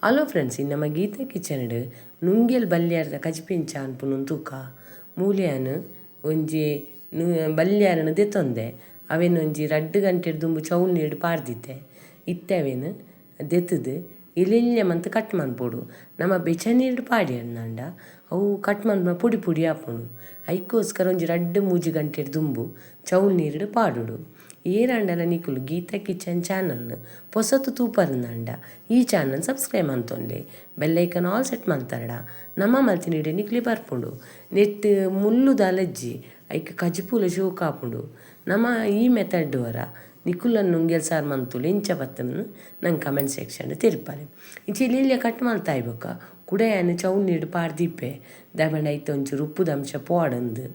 Hello friends, ಈ ನಮ್ಮ Gita kitchen ನುಂಗೆಲ್ ಬಲ್ಯಾರದ ಕಜಿಪಿಂಚ ಅನ್ಪುನು ತೂಕ ಮೂಲ್ಯಾನ್ ಒಂಜಿ ಬಲ್ಯಾರನ್ ದೆತ್ತೊಂದೆ ಅವೆನ್ ಒಂಜಿ ರಡ್ಡ್ ಗಂಟೆ ದುಂಬು ಚೌಲ್ ನೀರು ಪಾಡ್ದಿತ್ತೆ. ಇತ್ತೆ ಅವೆನ್ ದೆತ್ತದು ಎಲ್ಯ ಮಂತ್ ಕಟ್ ಮನ್ಪೊಡು. ನಮ್ಮ ಬೆಚ್ಚ ನೀರು ಪಾಡ್ಯಂಡ ಅವು ಕಟ್ ಮನ್ಪುನ ಪೊಡಿ ಪೊಡಿ ಆಪುಂಡು. ಐಕೋಸ್ಕರ ಒಂಜಿ ರಡ್ಡ್ ಮೂಜಿ ಗಂಟೆ ದುಂಬು ಚೌಲ್ ನೀರು ಪಾಡೊಡು. ಏರಾಂಡಲ ನಿಕುಲು ಗೀತಾ ಕಿಚನ್ ಚಾನಲ್ನ ಪೊಸತು ತೂಪರ್ಂದಾಂಡ ಈ ಚಾನಲ್ ಸಬ್ಸ್ಕ್ರೈಬ್ ಮಂತೊನ್ಲೆ, bell icon all set ಮಲ್ತಾರಡ ನಮ್ಮ ಮಲ್ತಿನ ವಿಡಿಯೋ ನಿಕ್ಲೆ ಬರ್ಪುಂಡು. ನೆಟ್ ಮುಳ್ಳುದ ಅಲಜ್ಜಿ ಐಕ್ ಕಜಿಪುಲ ಶೋಕ್ ಆಪುಂಡು. ನಮ್ಮ ಈ ಮೆಥಡ್ ವರ ನಿಕುಲನ್ ನುಂಗೆಲ್ ಸಾರು ಮಂತುಲು ಎಂಚ ಬತ್ತನ ನಂಗೆ ಕಮೆಂಟ್ ಸೆಕ್ಷನ್ ತೆರಿಪಾಲೆ. ಇಂಚ ಎಲ್ಯ ಕಟ್ ಮಲ್ತಾಯಿ ಬೊಕ್ಕ ಕುಡೆಯಾನ್ ಚೌಲ್ ನೀರು ಪಾಡ್ದಿಪ್ಪೆ ದಾಯೆಪಂಡ ಐತ ಒಂಚೂರು ಉಪ್ಪುದ ಅಂಶ ಪೋಡಂದು.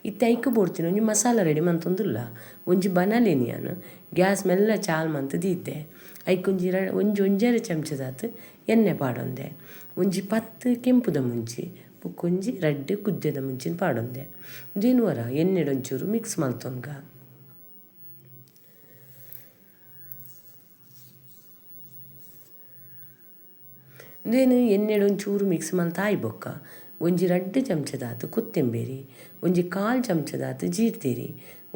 ಇತ್ತೆ ಐಕ್ ಬೋಡ್ತಿನ ಒಂಜಿ ಮಸಾಲ ರೆಡಿ ಮಂತೊಂದುಲ್ಲ. ಒಂಜಿ ಬನಲೆನ್ ಯಾನ್ ಗ್ಯಾಸ್ ಮೆಲ್ಲ ಚಾಲ್ ಮಂತ್ ದೀತೆ. ಐಕ್ ಒಂಜಿ ಒಂಜಿ ಒಂಜರೆ ಚಮಚದಾತ್ ಎಣ್ಣೆ ಪಾಡೊಂದೆ. ಒಂಜಿ 10 ಕೆಂಪುದ ಮುಂಚಿ ಬೊಕ್ಕೊಂಜಿ ರಡ್ಡ್ ಕುದ್ದೆದ ಮುಂಚಿನ ಪಾಡೊಂದೆ. ಉಂದೇನು ವರ ಎಣ್ಣೆಡ್ ಒಂಚೂರು ಮಿಕ್ಸ್ ಮಲ್ತೊನ್ಗ. ಉಂದೇನು ಎಣ್ಣೆಡ್ ಒಂಚೂರು ಮಿಕ್ಸ್ ಮಲ್ತಾಯಿ ಬೊಕ್ಕ ಒಂಜಿ ರಡ್ಡ್ ಚಮಚದಾತ್ ಕೊತ್ತಂಬರಿ, ಒಂಜಿ ಕಾಲ್ ಚಮಚದಾತ್ ಜೀರ್ದೆರಿ,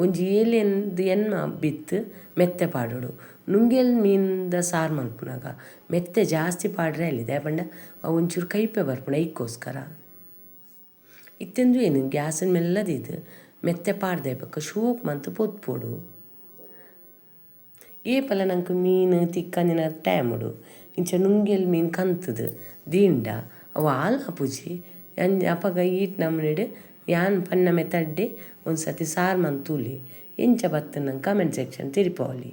ಒಂಜಿ ಏಲೆಂದ್ ಎಣ್ಮ ಬಿತ್ತ್ ಮೆತ್ತೆ ಪಾಡೊಡು. ನುಂಗೆಲ್ ಮೀನ್ದ ಸಾರು ಮಲ್ಪುನಗ ಮೆತ್ತೆ ಜಾಸ್ತಿ ಪಾಡ್ರೆ ಅಲ್ಲಿ ದಾಯೆ ಪಂಡ ಅವು ಒಂಚೂರು ಕೈಪೆ ಬರ್ಪುಂಡು ಐಕ್ಕೋಸ್ಕರ. ಇತ್ತೆಂದು ಏನು ಗ್ಯಾಸನ್ ಮೆಲ್ಲದಿದ್ದು ಮೆತ್ತೆ ಪಾಡ್ದೆ ಬೊಕ್ಕ ಶೋಕ್ ಮಂತ್ ಪೊತ್ಪೊಡು. ಏಪಲ ನಂಕ್ ಮೀನು ತಿಕ್ಕಂದಿನ ಟೈಮುಡು ಇಂಚ ನುಂಗೆಲ್ ಮೀನು ಕಂತುದು ದೀಂಡ ಅವು ಆಲ್ ಆಪುಜಿ. ಅಪಗ ಈಟ್ ನಮೂನೆಡ್ ಯಾನ್ ಪನ್ನ ಮೆಥಡ್ಡೆ ಒಂಜಿ ಸರ್ತಿ ಸಾರು ಮಂತೂಲೆ ಎಂಚ ಬತ್ತುಂಡು ನಂಗೆ ಕಮೆಂಟ್ ಸೆಕ್ಷನ್ ತೆರಿಪಾವೊಲಿ.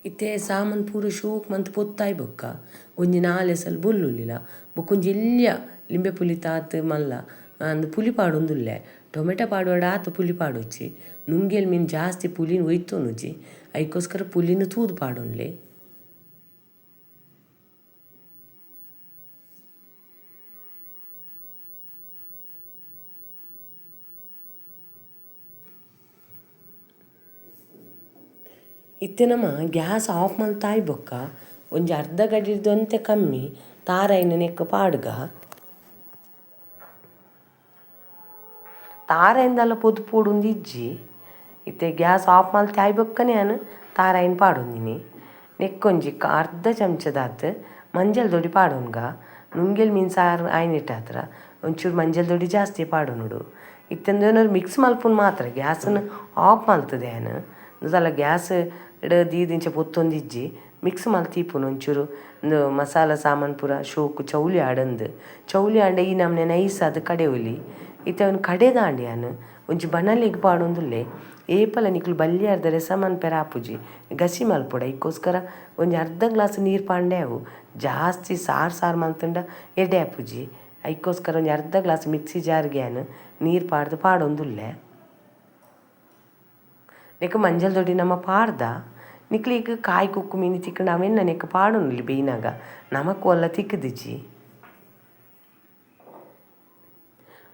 ಇತ್ತೆ ಸಾಮಾನ್ ಪೂರ ಶೋಕ್ ಮಂತ್ ಪೊತ್ತಾಯಿ ಬೊಕ್ಕ ಒಂಜಿ ನಾಲೆಸಲ್ ಬೊಲ್ಲುಲ್ಲಿಲ ಬೊಕ್ಕ ಒಂಜಿ ಎಲ್ಯ ಲಿಂಬೆ ಪುಲಿ ತಾತ್ ಮಲ್ಲ ಅಂದ್ ಪುಲಿ ಪಾಡೊಂದುಲ್ಲೆ. ಟೊಮೆಟೊ ಪಾಡುವಡ ಆತ್ ಪುಲಿ ಪಾಡೊಚ್ಚಿ. ನುಂಗೆಲ್ ಮೀನು ಜಾಸ್ತಿ ಪುಲಿನ ಒಯ್ತೊನುಜಿ, ಐಕೋಸ್ಕರ ಪುಲಿನ ತೂದು ಪಾಡೊನ್ಲೆ. ಇತ್ತೆ ನಮ ಗ್ಯಾಸ್ ಆಫ್ ಮಲ್ತಾಯಿ ಬೊಕ್ಕ ಒಂಜಿ ಅರ್ಧ ಗಡಿರ್ದ್ ಒಂತೆ ಕಮ್ಮಿ ತಾರಾಯಿನ ನೆಕ್ಕ್ ಪಾಡ್ಗ. ತಾರಾಯಿಂದಲ ಪೊದು ಪೋಡುಂದು ಇಜ್ಜಿ. ಇತ್ತೆ ಗ್ಯಾಸ್ ಆಫ್ ಮಲ್ತಾಯಿ ಬೊಕ್ಕನೆ ಯಾನ್ ತಾರಾಯಿನ ಪಾಡೊಂದಿನಿ. ನೆಕ್ಕೊಂಜಿ ಅರ್ಧ ಚಮಚದಾತ್ ಮಂಜಲ್ ದೊಡಿ ಪಾಡೊನ್ಗ. ನುಂಗೆಲ್ ಮೀನು ಸಾರು ಆಯ್ನಿಟ್ಟಾತ್ರ ಒಂಚೂರು ಮಂಜಲ್ ದೊಡಿ ಜಾಸ್ತಿ ಪಾಡೊನುಡು. ಇತ್ತೆ ಮಿಕ್ಸ್ ಮಲ್ಪುನು ಮಾತ್ರ ಗ್ಯಾಸನ್ನು ಆಫ್ ಮಲ್ತದೆ ಯಾನ್. ಸಲ ಗ್ಯಾಸ್ ದೀದಿಂಚ ಪೊತ್ತೊಂದಿಜ್ಜಿ ಮಿಕ್ಸ್ ಮಲ್ತೀಪುನು ಒಂಚೂರು ಉಂದು ಮಸಾಲ ಸಾಮಾನು ಪೂರ ಶೋಕು ಚೌಲಿ ಆಡಂದು. ಚೌಲಿ ಆಂಡ ಈ ನಮೂನೆ ನೈಸ್ ಆದ್ ಕಡೆಯೊಲಿ. ಇತ್ತೆ ಅವ್ನು ಕಡೆದಾಂಡ ಯಾನ್ ಒಂಜಿ ಬಣಲೆಗ್ ಪಾಡೊಂದುಲ್ಲೆ. ಏಪಲ ನಿಕುಲು ಬಲ್ಯಾರ್ದ ರಸ ಮನ್ಪೆರ ಆಪುಜಿ, ಗಸಿ ಮಲ್ಪೊಡು. ಐಕೋಸ್ಕರ ಒಂಜಿ ಅರ್ಧ ಗ್ಲಾಸ್ ನೀರು ಪಾಂಡೆ ಅವು. ಜಾಸ್ತಿ ಸಾರು ಸಾರು ಮಲ್ತುಂಡ ಎಡ್ಡೆ ಆಪುಜಿ. ಐಕೋಸ್ಕರ ಒಂಜಿ ಅರ್ಧ ಗ್ಲಾಸ್ ಮಿಕ್ಸಿ ಜಾರ್ಗೆ ಯಾನ್ ನೀರು ಪಾಡ್ದು ಪಾಡೊಂದುಲ್ಲೆ. ನೆಕ್ ಮಂಜಲ್ ದೊಡಿ ನಮ ಪಾಡ್ದ. ನಿಕ್ಲೆಗ್ ಕಾಯಿ ಕುಕ್ಕು ಮೀನು ತಿಕ್ಕಂಡ ಅವೆನ್ನ ನೆಕ್ ಪಾಡೊನುಲಿ ಬೇಯ್ನಾಗ ನಮಕ್ ಒಲ್ಲ ತಿಕ್ಕುದಿಜಿ.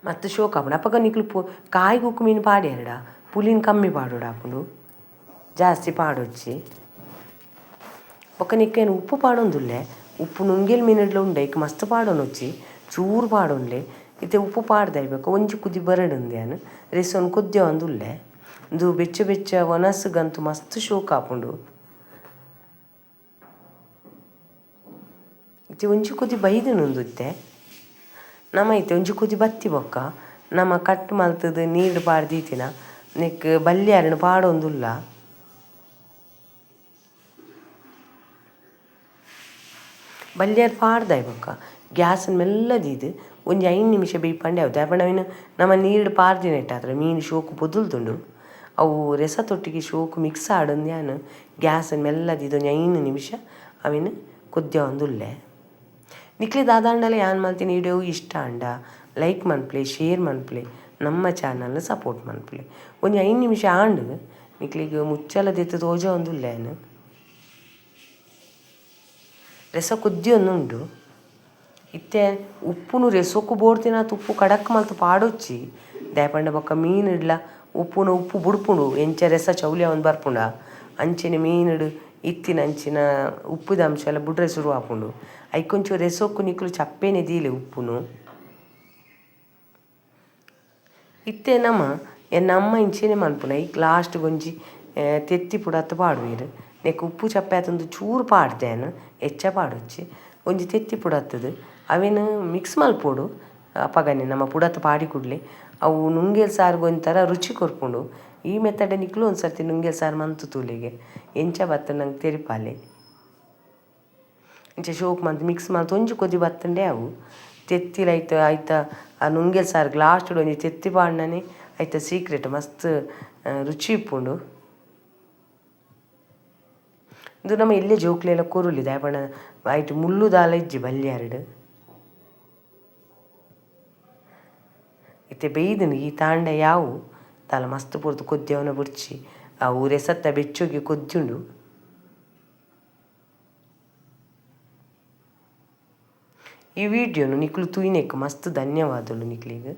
ಮಸ್ತ್ ಶೋಕ್ ಆಪುಂಡು. ಅಪಗ ನಿಕ್ಲು ಕಾಯಿ ಕುಕ್ಕು ಮೀನು ಪಾಡ್ಯರ್ಡ ಪುಲಿನ್ ಕಮ್ಮಿ ಪಾಡೊಡು ಆಪುಂಡು, ಜಾಸ್ತಿ ಪಾಡೊಚ್ಚಿ. ಬೊಕ್ಕ ನಿಕ್ಕ್ ಉಪ್ಪು ಪಾಡೊಂದುಲ್ಲೆ. ಉಪ್ಪು ನುಂಗೆಲ್ ಮೀನುಡ್ಲ ಉಂಡು, ಐಕ್ ಮಸ್ತ್ ಪಾಡೊನೊಚ್ಚಿ, ಚೂರು ಪಾಡೊನ್ಲೆ. ಇತ್ತೆ ಉಪ್ಪು ಪಾಡ್ದಾಯಿ ಬೊಕ್ಕ ಒಂಜಿ ಕುದಿ ಬರಡುಂದು ಯಾನ್ ರೆಸೊನು ಕೊದ್ಯೊಂದುಲ್ಲೆ. ಉಂದು ಬೆಚ್ಚ ಬೆಚ್ಚ ವನಸುಗಂತು ಮಸ್ತ್ ಶೋಕ್ ಆಪುಂಡು. ಇತ್ತೆ ಒಂಜಿ ಕುದಿ ಬೈದುಂಡು ಇತ್ತೆ ನಮ ಇತ್ತೆ ಒಂಜಿ ಕುದಿ ಬತ್ತಿ ಬೊಕ್ಕ ನಮ ಕಟ್ ಮಲ್ತುದು ನೀರು ಪಾಡ್ದೀತಿನ ನೆಕ್ಕ್ ಬಲ್ಯಾರನ್ ಪಾಡೊಂದುಲ್ಲ. ಬಲ್ಯಾರ್ ಪಾಡ್ದಾಯಿ ಬೊಕ್ಕ ಗ್ಯಾಸ್ ಮೆಲ್ಲ ದೀದ್ ಒಂಜಿ 5 ನಿಮಿಷ ಬೇಯ್ಪಂಡೆ ಅವು. ದಾಯೆ ಪಂಡ ಅವೆನ್ ನಮ ನೀರು ಪಾಡ್ದಿನೆಟ್ಟಾತ್ರ ಮೀನು ಶೋಕು ಪೊದುಲ್ದುಂಡು. ಅವು ರೆಸ ತೊಟ್ಟಿಗೆ ಶೋಕು ಮಿಕ್ಸ್ ಆಡೊಂದು ಯಾನ್ ಗ್ಯಾಸ್ ಮೆಲ್ಲ ದೀದ್ ಒಂಜಿ 5 ನಿಮಿಷ ಅವೆನ್ ಕೊದ್ಯೊಂದುಲ್ಲೆ. ನಿಕ್ಲೆ ದಾದಾಂಡಲ ಯಾನ್ ಮಲ್ತಿನ ವಿಡಿಯೋ ಇಷ್ಟ ಆಂಡ ಲೈಕ್ ಮನ್ಪುಲೆ, ಶೇರ್ ಮನ್ಪುಲೆ, ನಮ್ಮ ಚಾನಲ್ನ ಸಪೋರ್ಟ್ ಮನ್ಪುಲೆ. ಒಂಜಿ 5 ನಿಮಿಷ ಆಂಡ್ ನಿಕ್ಲೆಗ್ ಮುಚ್ಚಲ ದೆತ್ತ್ ತೋಜೊಂದುಲ್ಲೆ ಯಾನ್. ರೆಸ ಕೊದ್ಯೊಂದುಂಡು. ಇತ್ತೆ ಉಪ್ಪುನು ರೆಸೊಕ್ಕು ಬೋಡ್ತಿನಾತ್ ಉಪ್ಪು ಕಡಕ್ ಮಲ್ತ್ ಪಾಡೊಚ್ಚಿ. ದಾಯೆ ಪಂಡ ಬೊಕ್ಕ ಮೀನುಡ್ಲ ಉಪ್ಪುನು ಉಪ್ಪು ಬುಡ್ಪುಂಡು ಎಂಚ ರೆಸ ಚೌಲಿ ಆವೊಂದು ಬರ್ಪುಂಡ ಅಂಚೆನೆ ಮೀನುಡು ಇತ್ತಿನಂಚಿನ ಉಪ್ಪುದ ಅಂಶಲ ಬುಡ್ರೆ ಶುರು ಆಪುಂಡು. ಐಕೊಂಚೂರು ರೆಸೊಕ್ಕು ನಿಕುಲು ಚಪ್ಪೇನೆ ದೀಲೆ ಉಪ್ಪುನು. ಇತ್ತೆ ನಮ ಎನ್ನ ಅಮ್ಮ ಇಂಚೆನೆ ಮನ್ಪುನ ಐಕ್ ಲಾಸ್ಟ್ ಗೊಂಜಿ ತೆತ್ತಿ ಪುಡತ್ ಪಾಡುವೆರ್. ನೆಕ್ ಉಪ್ಪು ಚಪ್ಪೆ ಆತುಂದು ಚೂರು ಪಾಡ್ದೆ ಎಚ್ಚ ಪಾಡೊಚ್ಚಿ. ಒಂಜಿ ತೆತ್ತಿ ಪುಡತ್ತದು ಅವೆನ್ ಮಿಕ್ಸ್ ಮಲ್ಪೊಡು. ಅಪಗನೆ ನಮ್ಮ ಪುಡತ್ ಪಾಡಿ ಕೂಡ್ಲೆ ಅವು ನುಂಗೇಲ್ ಸಾರ್ಗ್ ಒಂಥರ ರುಚಿ ಕೊರ್ಪುಂಡು. ಈ ಮೆಥಡ್ ನಿಕ್ಲು ಒಂದ್ಸರ್ತಿ ನುಂಗೇಲ್ ಸಾರು ಮಂತು ತೂಲೆಗೆ ಎಂಚ ಬತ್ತುಂಡು ನಂಗೆ ತೆರಿಪಾಲೆ. ಇಂಚ ಶೋಕ್ ಮಂತ್ ಮಿಕ್ಸ್ ಮಂತ್ ಒಂಜಿ ಕೊದಿ ಬತ್ತುಂಡೆ ಅವು ತೆತ್ತಿಲ ಐತ ಐತ ಆ ನುಂಗೇಲ್ ಸಾರ್ಗ್ ಲಾಸ್ಟ್ ಒಂಜಿ ತೆತ್ತಿ ಪಾಡ್ನನೆ ಐತ ಸೀಕ್ರೆಟ್ ಮಸ್ತ್ ರುಚಿ ಇಪ್ಪುಂಡು. ಇಂದು ನಮ್ಮ ಎಲ್ಲೆ ಜೋಕ್ಲೆಲ ಕೊರುಲಿ ದಾಯೆ ಪಂಡ ಐಟ್ ಮುಳ್ಳು ದಾಲ ಇಜ್ಜಿ ಬಲ್ಯಾರ್ಡ್. ಇತ್ತೆ ಬೇಯ್ದುಂಡು ಈ ತಾಂಡ ಯಾವು ದಾಲ ಮಸ್ತ್ ಪೊರ್ತು ಕೊದ್ದಿಯವನ ಬೊಡ್ಚಿ ಅವು ರೆಸತ್ತ ಬೆಚ್ಚೊಗೆ ಕೊದ್ಯುಂಡು. ಈ ವಿಡಿಯೋನು ನಿಕುಲು ತೂಯಿನೆಕ್ ಮಸ್ತ್ ಧನ್ಯವಾದಲು ನಿಕ್ಲೆಗ್.